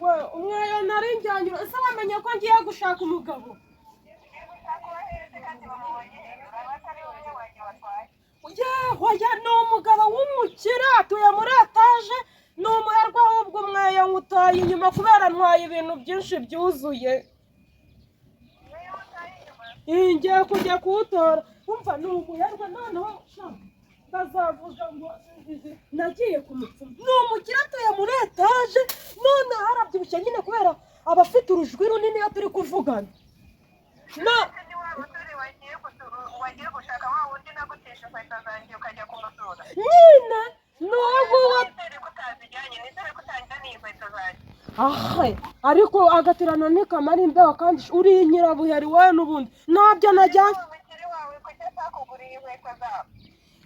We, umweyo nari njyanye, ese wamenye ko ngiye gushaka umugabo? Yewe, ni umugabo w'umukire, atuye muri etaje, ni umuherwe. Ahubwo umweyo nywutaye inyuma kubera ntwaye ibintu byinshi byuzuye. Ngiye kujya kuwutora. Umva, ni umuherwe. Noneho sha, bazavuga ngo nagiye ku mupfumu. Ni umukire, atuye muri etaje, noneho arabyibushye nyine kubera aba afite urujwi runini iyo turi kuvugana na Ni wa musore wagiye gushaka, wa wundi nagutesha inkweto zanjye ukajya kumusura? Nyine ni uwo nguwo. Nizere ko utazijyanye, nizere ko utanjyaniye inkweto zanjye. Ahe, ariko agatirano ntikamara imbeho. Kandi uri nyirabuheri wowe, n'ubundi ntabyo najyanye. Umukire wawe kuki atakuguriye inkweto zawe?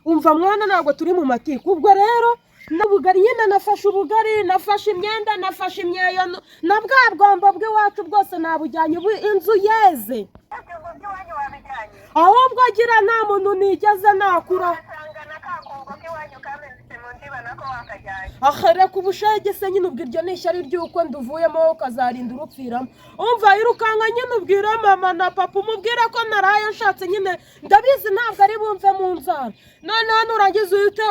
Umva mwana, ntabwo turi mu matiku. Ubwo rero n'ubugari nyine, nafashe ubugari, nafashe imyenda, nafashe imyeyo na bwa bwombo bw'iwacu bwose nabujyanye. Ubu inzu yeze. Ibyo by'iwanyu wabijyanye? Ahubwo agira nta muntu nigeze nakura. Ugasanga na ka kungo k'iwanyu kamenetse mu ndiba nako wakajyanye. Aha, reka ubushege se nyine. Ubwo iryo ni ishyari ry'uko nduvuyemo, wowe ukazarinda urupfiramo. Umva, irukanka nyine ubwire mama na papa, umubwire ko naraye nshatse nyine. Ndabizi ntabwo ari bumve mu nzara. Noneho nurangiza uhite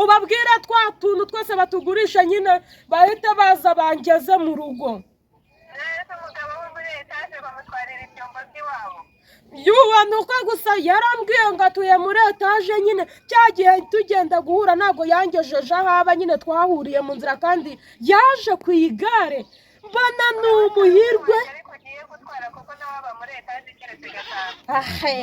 ubabwire twa tuntu twose batugurisha nyine, bahite baza bangeze mu rugo. Neza, umugabo wo muri etaje bamutwarira ibyombo by'iwabo? Yuwa, ni uko gusa yarambwiye ngo atuye muri etaje nyine. Cya gihe tugenda guhura ntabwo yangejeje aho aba nyine, twahuriye mu nzira kandi yaje ku igare, mbona ni umuhirwe. Ariko ugiye gutwara kuko nawe aba muri etaje igeretse gatanu. Ahe,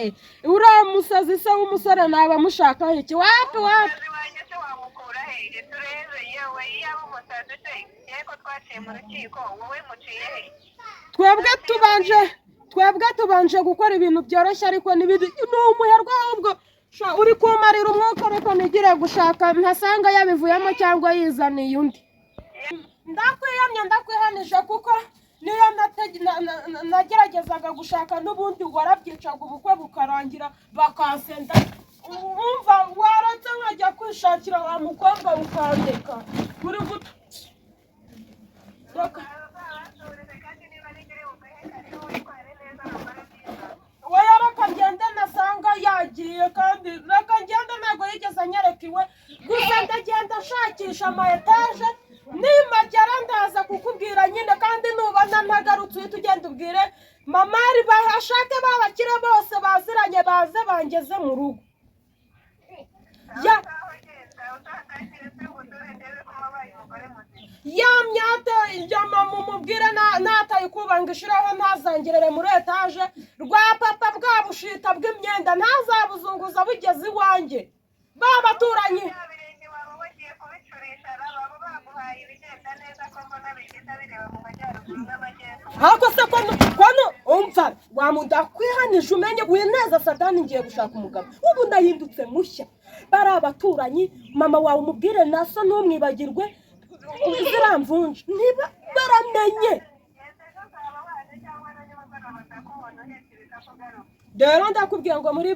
uriya musazi se w'umusore naba mushakaho iki? Wapi, wapi. Umusazi wanjye se wamukura hehe? Turebe yewe, iyo aba umusazi se yego twaciye mu rukiko, wowe muciye he? Twebwe tubanje gukora ibintu byoroshye, ariko n'ibindi ni umuherwe. Ahubwo sha, uri kumarira umwuka. Ariko nigire gushaka ntasanga yabivuyemo cyangwa yizaniye undi. Ndakwiyamye, ndakwihanije, kuko niyo nageragezaga gushaka n'ubundi warabyicaga, ubukwe bukarangira bakansenda. Umva, waretse nkajya kwishakira wa mukobwa, ukandeka uri guta. Reka. Uzabasurize kandi niba nigire buguhe karibu, witware neza, rugore byiza. Oya, reka ngende nasanga yagiye. Kandi reka ngende, ntabwo yigeze anyereka iwe. Gusa ndagenda nshakisha ama etaje, nimagera ndaza kukubwira nyine. Kandi nubona ntagarutse, uhite ugenda ubwire mama ari bahashake babakire bose baziranye baze bangeze mu rugo ya. Aho genda uzakakire se ngusure ndebe ko wabaye umugore muzima. Ya myate ya mama umubwire natayikubanga ishiraho, ntazangerere muri etaje. Rwa papa bwa bushita bw'imyenda ntazabuzunguza bugeze iwanjye, ba baturanyi. Bya birenge waba wagiye kubicurisha, baba baguhaye ibigenda neza ko mbona bigenda bireba mu majyaruguru n'amajyepfo? Ariko se kono umva wamudakwihanije, umenye wineza Satani. Ngiye gushaka umugabo, ubu ndahindutse mushya. Bari abaturanyi, mama wawe umubwire na so, ntumwibagirwe. Ziriya mvunja niba baramenye. Genda ejo uzaba waje cyangwa na nimugoroba ndakubona uhetse ibikapu ugaruka. Rero ndakubwira ngo muri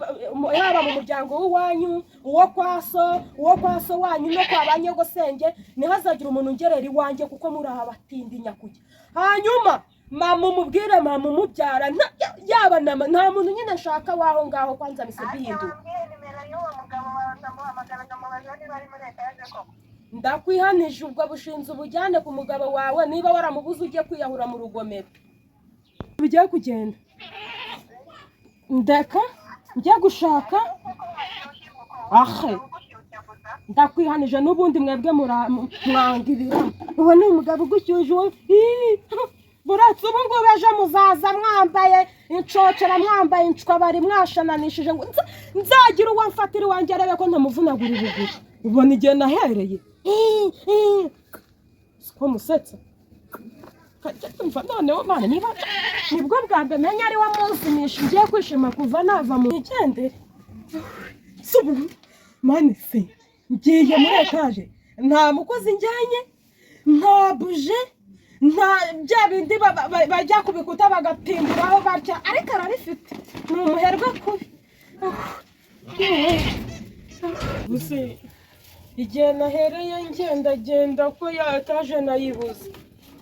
yaba mu muryango w'iwanyu, uwo kwa so, uwo kwa so wanyu no kwa ba nyogosenge, ntihazagire umuntu ungerera iwanjye, kuko muri aha batindi nyakujya. Hanyuma mama umubwire, mama umubyara, yaba nta muntu nyine nshaka waho ngaho. Kwanza mise Ati bihindura. Wambwiye nimero y'uwo mugabo wawe nkamuhamagara nkamubaza niba ari muri etaje koko. Ndakwihanije, ubwo bushinze ubujyane ku mugabo wawe. Niba waramubuze, ujye kwiyahura mu rugomero. Bigiye kugenda, ndeka njye gushaka. Kuko washyushye kuko Ahe. ugushyushya gusa. Ndakwihanije, n'ubundi mwebwe mwangirira. Uwo ni umugabo ugushyuje uwo. Ii, buretse ubu ngubu ejo muzaza mwambaye inshocera, mwambaye inshwabari, mwashananishije ngo nzagira uwo mfatira iwanjye arebe ko ntamuvunagura ubuguru. Ubona igihe nahereye. Ii, ii. Siko musetsa. Kajya tumva noneho Mana, niba nibwo bwa mbere menya ari wo munsi ngiye kwishima kuva nava mu igendere. Si ubu mani se ngiye muri etaje, nta mukozi njyanye, nta buje, nta bya bindi bajya ku bikuta bagatimburaho batya, ariko arabifite, ni umuherwe kubi. Gusa igihe nahereye ngendagenda ko ya etaje nayibuze.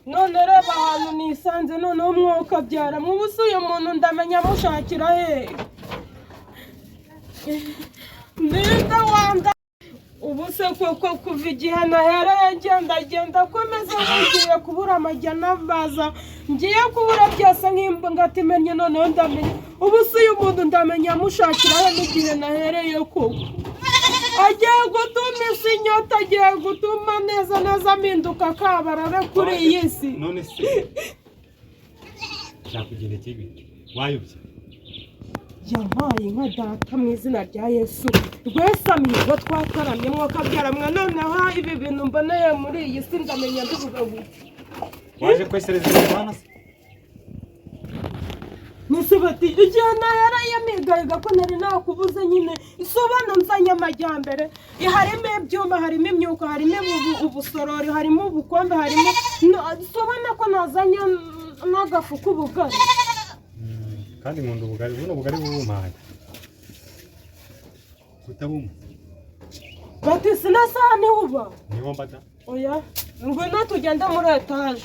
None reba ahantu nisanze, noneho umwuka abyara mu busa. Uyu muntu ndamenya amushakira he? Ninde wanda ubu se koko? Kuva igihe nahereye ngenda genda, komeza ngiye kubura amajya n'abaza, ngiye kubura byose nk'imbwa imenye. Noneho ndamenya ubu se uyu muntu ndamenya amushakira he n'igihe nahereye koko? Agiye gutuma isi inyota, agiye gutuma neza neza mpinduka kabarore kuri iyi si. None se byakugendekeye bite? Wayobye? Yampaye inka data, mu izina rya Yesu. Rwese amigo twataramye, mwuka byaramwe. Noneho ibi bintu mboneye muri iyi si, ndamenya mbivuga gutya. Waje kwesereza imana se? Nisibati igihe nahereye migayiga ko nari nakubuze nyine, isobana nzanye amajyambere. Harimo ibyuma, harimo imyuka, harimo ubusorori, harimo ubukombe, harimo sobana ko nazanye n'agafu k'ubugari. Kandi nkunda ubugari. Buno bugari bubumpaye kutabumpa. Bati sinasahani uba. Niho mbada. Oya, ngwino tugende muri etaje.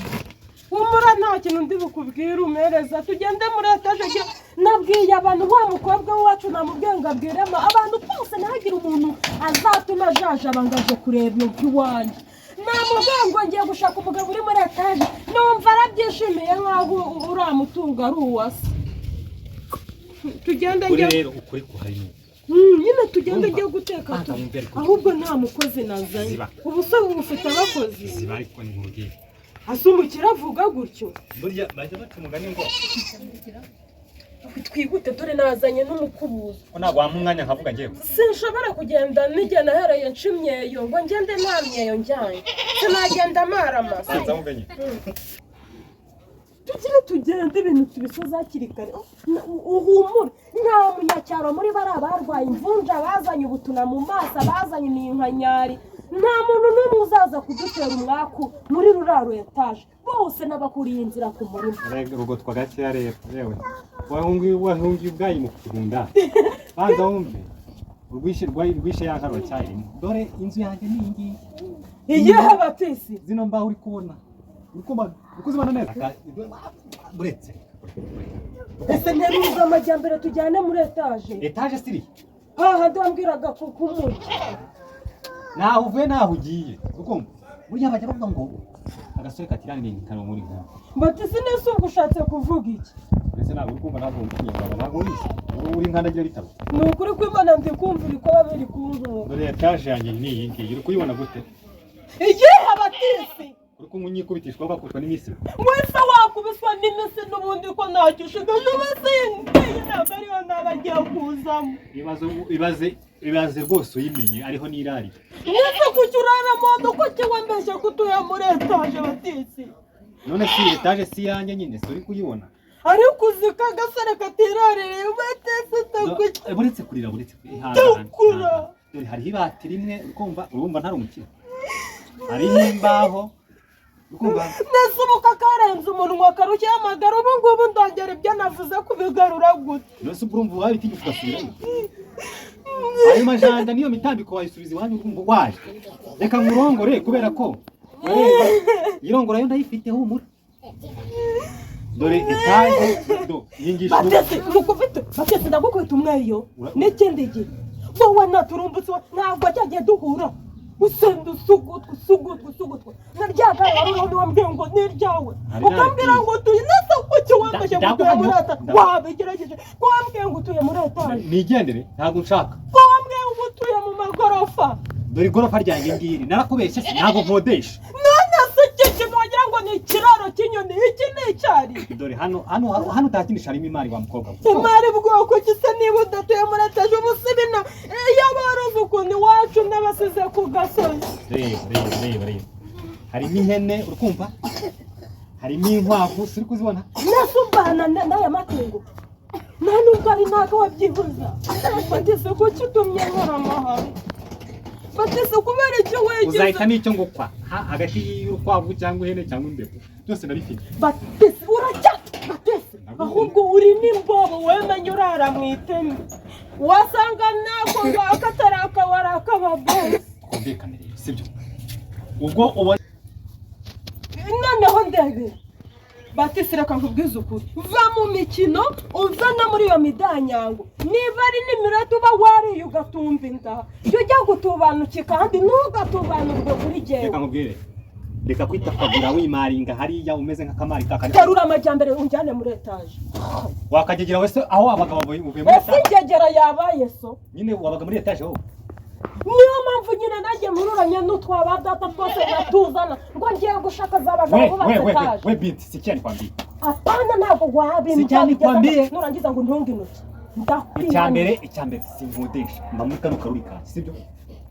Humura, nta kintu ndi bukubwire, umereza tugende muri etaje. Nabwiye abantu, wa mukobwa wacu namubwiye ngo abwiremo abantu bose, ntihagire umuntu azatuma ajajaba ngo aje kureba iwanjye. Namubwiye ngo ngiye gushaka umugabo uri muri etaje, numva arabyishimiye nk'aho uriya mutungo ari uwase. Tugende. Ukuri Njye rero, ukuri kuhari ni uku. Nyine tugende. Urumva? Ujye guteka. Banza wumve ariko. Ahubwo nta mukozi nazanye. Ziba. Ubu se ufite abakozi? Ziba ariko nkubwire. Ase umukire avuga gutyo? Burya bajya baca umugani ngo Twihute, dore nazanye n'umukubuzo. Ko ntabwo wampa umwanya nkavuga njyewe? Sinshobora kugenda n'igihe nahereye nca imyeyo ngo ngende nta myeyo njyanye, sinagenda amaramasa. Banza wumve nyine. Tugire tugende, ibintu tubisoza hakiri kare. Uhumure, nta munyacyaro muri bariya barwaye imvunja, bazanye ubutuna mu maso, bazanye iminkanyari, nta muntu n'umwe uzaza kudutera umwaku muri ruriya etaje. Bose n'abakuriye inzira ku murima. Rugotwa gakeya rero, yewe wahungiye ubwayi mu kigunda. Banza wumve, urwishe rwishe ya nka ruracyarimo. Dore inzu yanjye ni iyi ngiyi. Iyihe batisi? Zino mbaho uri kubona, uri kubona, uri kuzibona neza. Buretse. Ese nteruza amajyambere, tujyane muri etaje. Etaje siriya. Hahandi wambwiraga ku kumurya. Ntaho uvuye, ntaho ugiye. Ukumva burya bajya bavuga ngo agasore katiraniye kano muri nkuru. Batisi, nese ubwo ushatse kuvuga iki? Ndetse ntabwo uri kumva, ntabwo wumva ikinyarwanda, ntabwo wize, uri nkandagira bitabo. Ni ukuri kw'Imana, ndi kumva uri kuba biri kunkuka. Dore etaje yanjye ni iyi ngiyi, uri kuyibona gute? Iyihe batisi? Uri kumwe unyikubitishwa, bakubitwa n'iminsi. Wese wakubiswa n'iminsi n'ubundi ko ntacyo ushigaje. Ubu iyi ngiyi ntabwo ariyo naba agiye kuzamo. Ibaze, ibaze, ibaze rwose uyimenye ariho nirariye. Mwese kuki uraramo ko kiwembeshe ko utuye muri etaje batisi? None si iyi etaje si iyanjye nyine? Si uri kuyibona? Ariko uzi ko agasore katiraririye batisi takuki. Buretse kurira, buretse kurira. Tukura. Dore hariho ibati rimwe, uri kumva? Urumva ntari umukire? Hariho imbaho, uri kumva? Nese ubu kakarenze umunwa karushya amagara, ubu ngubu ndongera ibyo navuze kubigarura gute? None se ubwo urumva wabitinya ugasubirayo? Ayo majanja niyo mitambiko wayisubiza iwanyu. Urumva waje, reka nkurongore kubera ko ureba irongora yo ndayifite. Humura, dore etaje do iyi ngiyi. Batesi mukufite, batesi ndagukubita umweyo. N'ikindi gihe wowe naturumbutse we, ntabwo cyagiye duhura usenda usugutwa usugutwa usugutwa na rya gare wari uriho wambwiye ngo ni iryawe. Hari Ukambwira ngo utuye nese kuki wambeshye ngo utuye muri Ndaguha- etaje? Wabigerageje ko wambwiye ngo utuye muri etaje? Nigendere, ntabwo nshaka. Ko wambwiye ngo utuye mu magorofa? Dore igorofa ryanjye ngiri. Narakubeshye se? Ntabwo nkodesha. None se iki kintu wagira ngo ni ikiraro cy'inyoni, iki ni icyari? Dore hano, hano hano utakinisha, harimo imari wa mukobwa we. Imari bwoko ki se niba udatuye muri etaje? Ubu si bino iyo baruzi ukuntu iwacu n'abasize ku gasozi. Reba, reba, reba, reba, harimo ihene, uri kumva? Harimo inkwavu, si uri kuzibona? Nese umbana n'aya matungo, nta nubwo ari ntabwo wabyibuza. Batise, kuki utumye nkora amahano? Batise, kubera icyo wigize? Uzahita n'icyo ngukwa hagati y'urukwavu cyangwa ihene cyangwa imbeba, byose ndabifite. Batise, uracya batise, ahubwo uri n'imbobo wemenya urara mu iteme, wasanga nako ngako atari akabari ak'ababosi. Twumvikane rero, sibyo? Ubwo ubona Noneho Ndebe Batisi, reka nkubwize ukuri, va mu mikino, uva no muri iyo midanyango. Niba ari n'imireti uba wariye ugatumba inda, jya ujya gutubanuka kandi ntugatubanurwe kuri Reka jyewe. nkubwire, reka kwitafagura wimaringa hariya umeze nk'akamari kakari. Terura amajyambere unjyane muri etaje. Wakagegera wese aho wabaga wavuye, uvuye muri Ese etaje? Ingegera yabaye so. Nyine wabaga muri etaje wowe. Niyo mpamvu nyine nanjye mururanye n'utwa ba data twose batuzana ngo ngiye gushaka za bagabo We bubatse we we we. etaje. We binti, sikia nikwambie. Apana, ntabwo wabimbwa. Sikia nikwambie. Nurangiza ngo ntunge intoki. Icya mbere, icya mbere, sinkodesha, mba muri kano karuri kanjye, sibyo?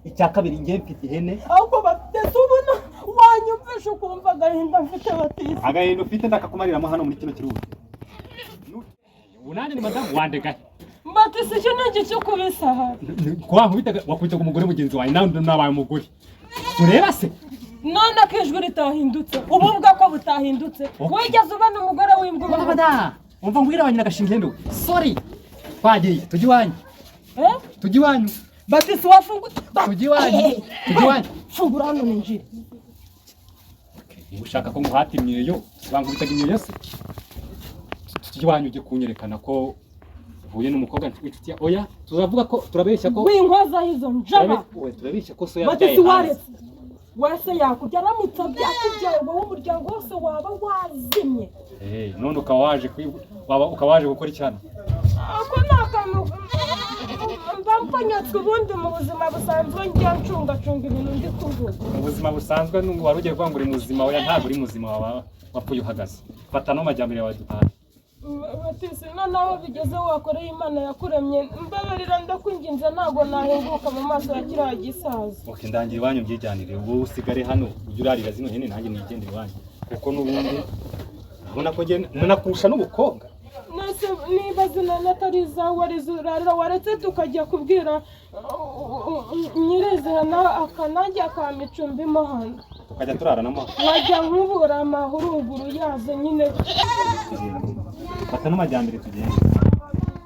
Icya kabiri, njye mfite ihene. Ahubwo batese ubona wanyumvisha ukumva agahinda mfite, Batisi. Agahinda ufite ndakakumariramo hano muri kino kiruhuko. Ubu nanjye ni madamu wandega. Batisi, icyo ni igice ukubise aha. Kuba nkubitaga, wakubitaga umugore mugenzi wawe, nawe nabaye umugore, ureba se? None ko ijwi ritahindutse, ubu bwa ko butahindutse? Okay. Wigeze ubona umugore w'imbwa ubaho? Bada umva mbwira, abanyina agashinga ihembe we. Sorry, twagiye tujya iwanyu. Eh? Tujya iwanyu. Batisi, wafunguye. Tujya iwanyu, tujya iwanyu. Fungura hano ninjire. Niba ushaka ko nguhata imyeyo, bankubitaga imyeyo se? Tujya iwanyu, ujye kunyerekana ko uhuye n'umukobwa w'inshuti ya oya, turavuga ko turabeshya ko Winkozaho izo njaba. Oya, turabeshya ko so yabyaye Batisi, hanze. Waretse wese yakubya, aramutse byakubyaye, wowe umuryango wose waba wazimye. Eh, none ukaba waje ukaba waje gukora iki hano? Ako ni akantu mba mpfanyatse. Ubundi mu buzima busanzwe njya ncungacunga ibintu ndi kuvuga. Mu buzima busanzwe nubwo wari ugiye kuvuga ngo uri muzima, oya, ntabwo uri muzima, waba wapfuye uhagaze. Fata no majyambere yawe dutahe. Batisi, noneho bigeze wakoreye Imana yakuremye, mbabarira, ndakwinginze, ntabwo nahinguka mu maso ya kiriya gisaza. Ok, ndangira iwanyu mbyijyanire, wowe usigare hano ujye urarira zino hene, nanjye nigendere iwanyu, kuko n'ubundi urabona ko njye nakurusha n'ubukobwa. Nese niba zino atari izawe arizo urarira, waretse tukajya kubwira nyirizina akanajya akampa icumbi mo hano? Tukajya turaranamo. Wajya nkubura amahuruguru yazo nyine. Fata n'amajyambere tugende,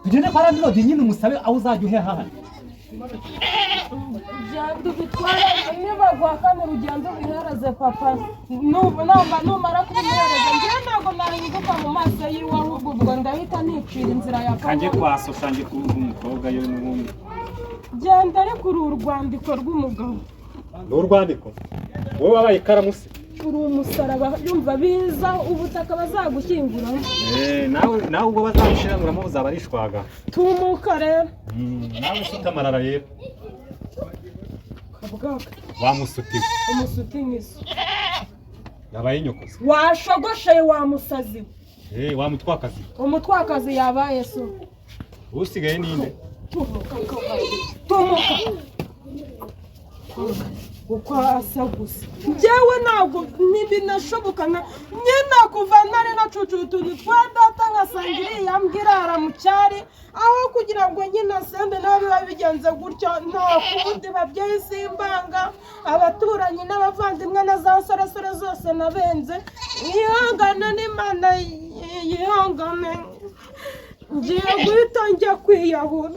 tugende kwa landlord nyine umusabe aho uzajya uheha hano. Genda ubitware, niba guhakanira ugenda ubihereze papa. Numara kubimuhereza, njyewe ntabwo nahinguka mu maso yiwe, ahubwo ubwo ndahita nicira inzira ya Kanjye kanyama. kwa so sanjye kuba umukobwa yo n'ubundi. Genda, ariko uru urwandiko rw'umugabo. Ni urwandiko, wowe wabaye ikaramu se? Uri umusaraba, yumva biza ubutaka bazagushyinguramo. Eh, nawe nawe ubwo bazagushiranuramo buzaba ari ishwaga. Tumuka rero. Nawe suta amarara rero. Kabwaka. Wamusutiwe. Umusuti nk'iso. Yabaye nyokoze. Washogosheye wa musazi we. Eh, wa mutwakazi. Umutwakazi yabaye so. Usigaye ninde? Tumuka, tumuka, uko asa gusa njyewe ntabwo ntibinashoboka. Nyine kuva nari nacucuye utuntu twa data, ngasanga iriya mbwa irara mu cyari aho kugira ngo nyine asembe, nawe biba bigenze gutyo. Nta kundi babyeyi, simbanga abaturanyi n'abavandimwe na za nsoresore zose nabenze, mwihangane n'Imana yihangane, ngiye guhita njya kwiyahura.